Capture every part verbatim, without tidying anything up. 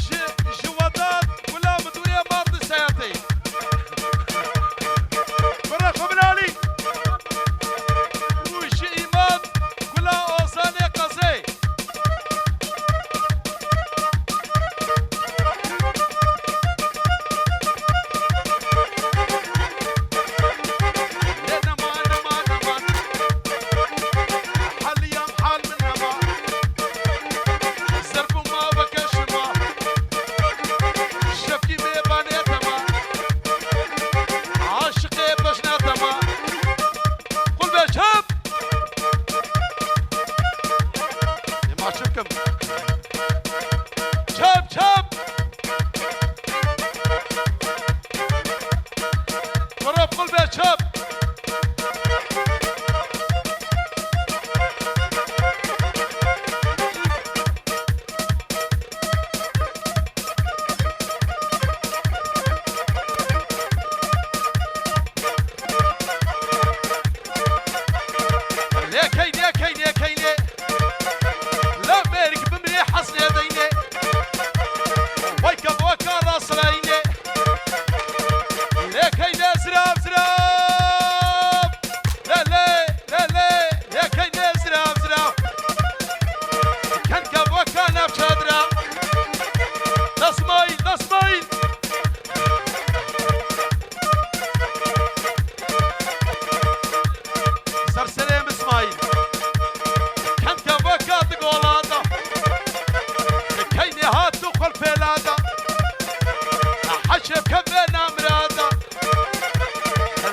Ji, ji Wedat Gula Midûrê Mardiseyatê. Kurê xwe Binalî. Û ji Îmad Gula Ozanê Qezê. Lê nema, nema, nema. Heliyam hal min nema. Zer bûma weke şima. Şevkî mêvanê tema. Aşiqê bejna tema. Qul be çap. Ema çi bikim? Çap, çap. Kurê xwe be çap. Lê keynê, keynê, keynê. Lê mêrik bimrê hesnê deynê. Weyka weka rasreyne. Lê keynê zirav, zirav. Lê, lê, lê, lê. Lê keynê zirav, zirav. Kenka weka navça dirav. Dasmayî, dasmayî. Ser serê min Îsmaîl. Kenka weka di gola da. Keynê hat û xwe pêla da. Heşê keve namira da.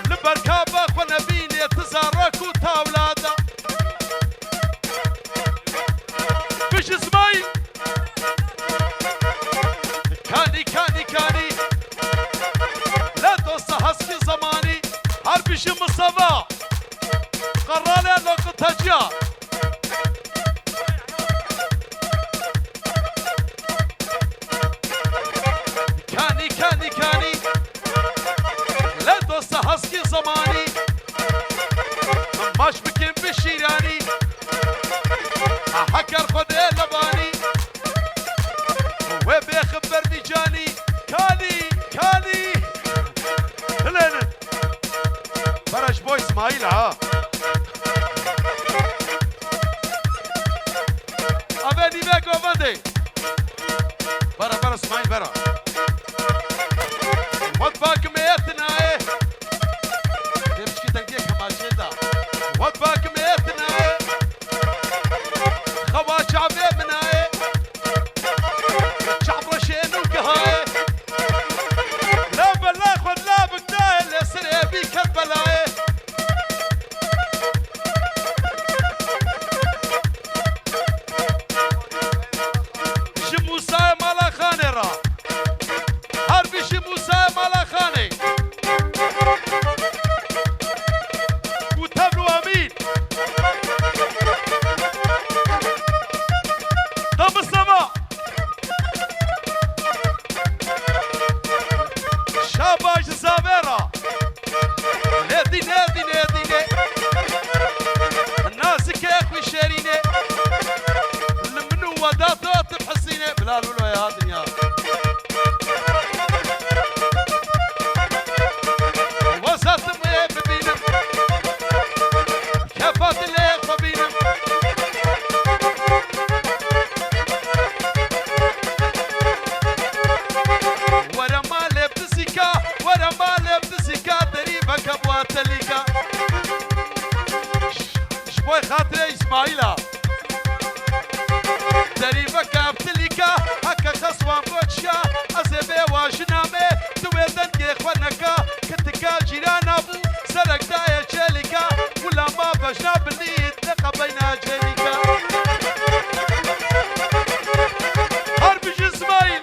Li ber kaba xwe nebînê ti zarok û tawla da. Bijî Îsmaîl. Kanî, kanî, kanî. Le dosta heskî zemanî. Her bijî Mustafa. Qeralê loqiteciya. Kanî, kanî, kanî. Le dosta heskî zemanî. Maç bikin bi şîranî. Heker Xwedê levanî. Wê bêxi ber vî canî. Kalî, kalî. Hilênin. Bera ji bo Îsmaîl ha. Ave nîve govendê. Bera, bera, Îsmaîl, bera. Wat bak me tinaye. Dê piçkî dengê kemaşê da. Wat bak me tinaye. Xewa çavê min aye. Çavreşê nû gihaye. La bela xwe la bigdaye, lê serê bî Kerbelayê. Ji Mûsayê mala Xanê ra. Her bijî Mûsayê mala Xanê. Û tevlo emîn. Demistema. Şaba ji zavê ra. Lê dîne, dîne, dîne. Nazikê xwî şêrîne. Li min û Wedato tu bihesîne. Bilal Wilo ya dinya. Weza tu wê bibînim. Kefa dilê xwe bînim. Were malê bi dizîka, were malê bi dizîka, derî veke bi telîka. Ji bo xatirê Îsmaîla. Derî veke bi tilîka, heke xeswan goçiya, ez ê bê wa jina me, tu wê dengê xwe neka, kitika cîrana bû, serek dayê çêlîka, wila ma bejna bilît, ne qebeyna cêlîka. Her bijî Îsmaîl.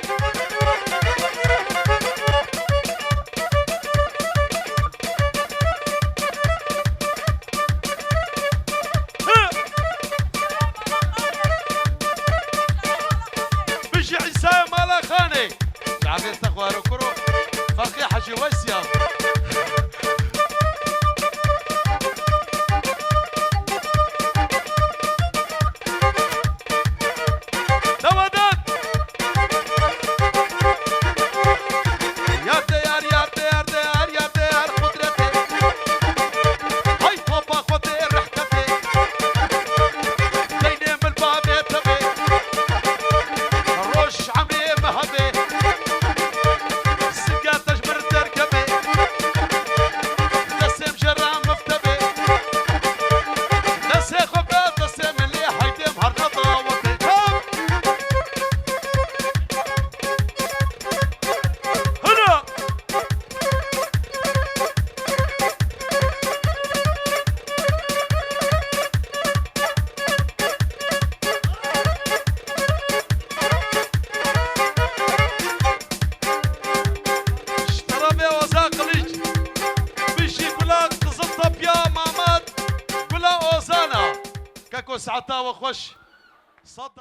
Bijî Îsayê mala Xanê. Çavê te xwaro kuro. Ferqê Hecî Weysî ya. Xweş. Sed